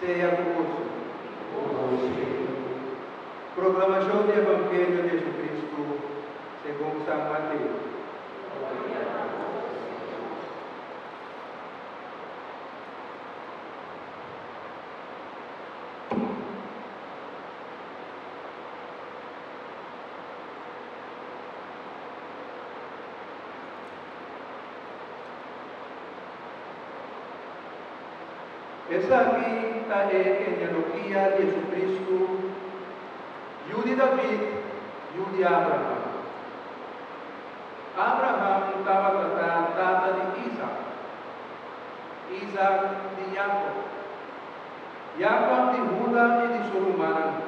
Sea ku boso. Proklamashon di Evangelio di Jesucristo segun San Mateo. Gloria na bo, Señor. Esaki ta e genealogia di Jesucristo, yu di David, yu di Abraham. Abraham tabata ta tata di Isaac, Isaac di Jacob, Jacob di Huda i di su rumannan,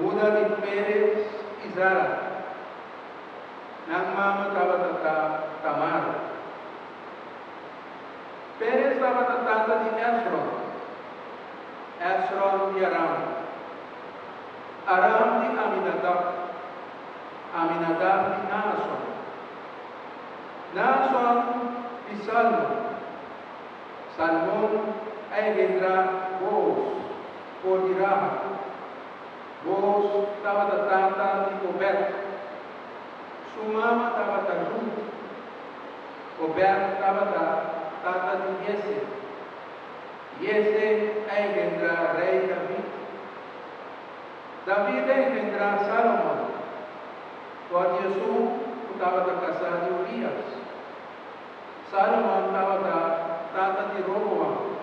Huda di Peres i Zara. Nan mama tabata ta Tamar. Peres tabata tata di Esron, Esron di Aram, Aram di Aminadab, Aminadab di Naason, Naason di Salmon, Salmon a engendrá Boaz for di Rahab, Boaz tabata tata di Obed, su mama tabata Rut. Obed tabata tata di Jese. Jese a engendrá rei David. David a engendrá Salomon, for di esun ku tabata kasá di Urias. Salomon tabata tata di Roboam,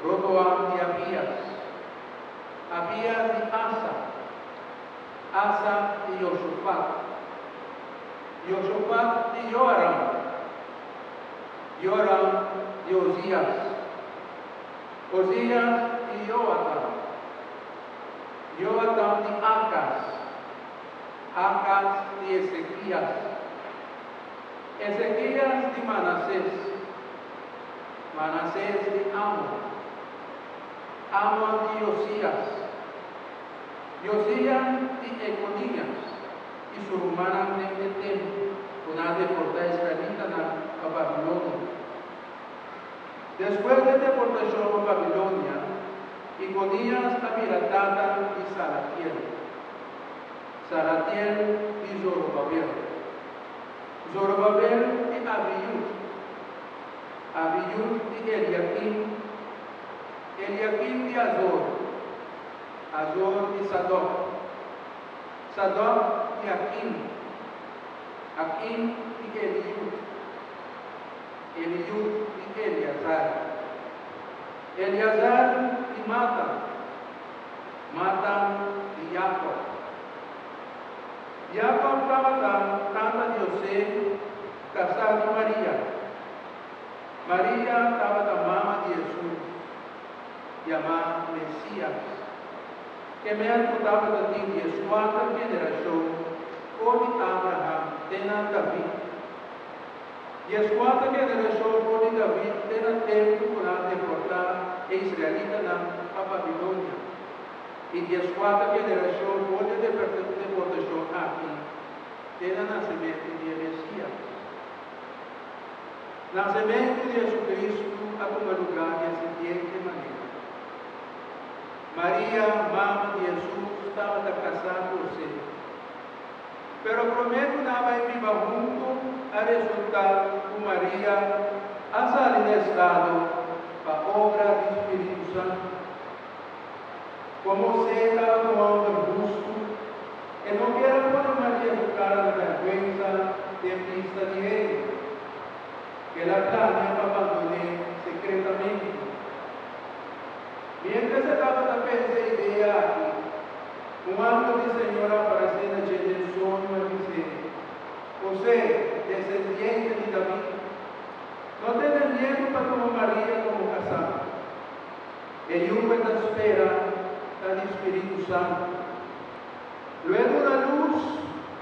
Roboam di Abias, Abias di Asa, Asa di Yoshofat. Yoshofat di Joram, Joram di Ozias, Ozias di Joatam, Joatam di Akas, Akas di Ezekias, Ezekias di Manases, Manases di Amon, Amon di Josias, Josias di Econias i su rumannan den e tempu ku nan a deportá e israelitanan pa Babilonia. Despues di e deportashon pa Babilonia, Iconias a bira tata di Salatiel, Salatiel di Zorobabel, Zorobabel di Abiud, Abiud di Eliakim, Eliakim di Azor, Azor di Sadok, Sadok di Akim, Akim di Eliud, Eliud di Eleazar, Eleazar di Matan, Matan di Jakob. Jakob tabata tata di José, kasá di Maria. Maria tabata mama di Hesus, yamá Mesias. E men ku tabata tin dieskuater generashon for di Abraham te na David. Dieskuater generashon for di David te na tempu ku nan a deportá e israelitanan pa Babilonia. I dieskuater generashon for di e deportashon aki te na nasementu di e Mesias. Nasementu di Hesukristu a tuma lugá di e siguiente manera. Maria, mama di Hesus, tabata kasá ku Hosé. Pero promé ku nan a bai biba huntu, a resultá ku Maria a sali na estado pa obra di spiritu santu. Komo Hosé tabata un hòmber hustu, e no kier a pone Maria su kara na bèrgwensa den bista di hende. El a plania pa bandon'é sekretamente. Miéntras e tabata pensa e idea aki, un angel di Señor a aparesé na dje den soño a bis'é, José, desendiente di David, no tene miedu pa tuma Maria komo kasá. E yu ku e ta spera ta di Spiritu Santu. Lo e duna lus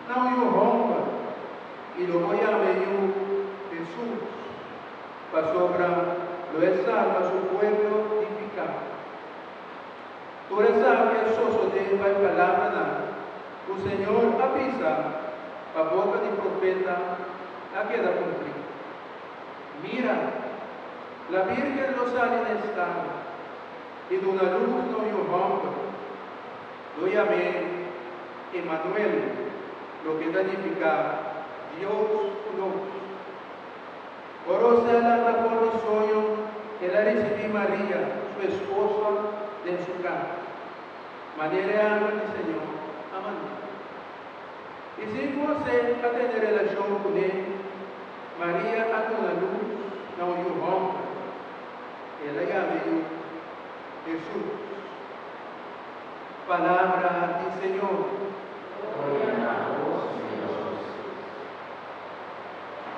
na un yu hòmber, i lo bo yama e yu Hesus. Pasobra lo e salba su pueblo di piká. Tur esaki a sosodé pa e palabranan ku Señor a bisa pa boka di profeta a keda kumplí, Mira! La Virgen lo sali na estado i duna lus na un yu hòmber. Lo yam'é Emanuel, loke ta nifiká Dios ku nos. Ora José a lanta for di soño, el a risibí Maria, su esposa, den su kas, manera e angel di Señor a mand'é. I sin ku José a tene relashon kuné, Maria a duna lus na un yu hòmber. El a yama e yu Hesus. Palabra di Señor. Gloria na bo, Señor.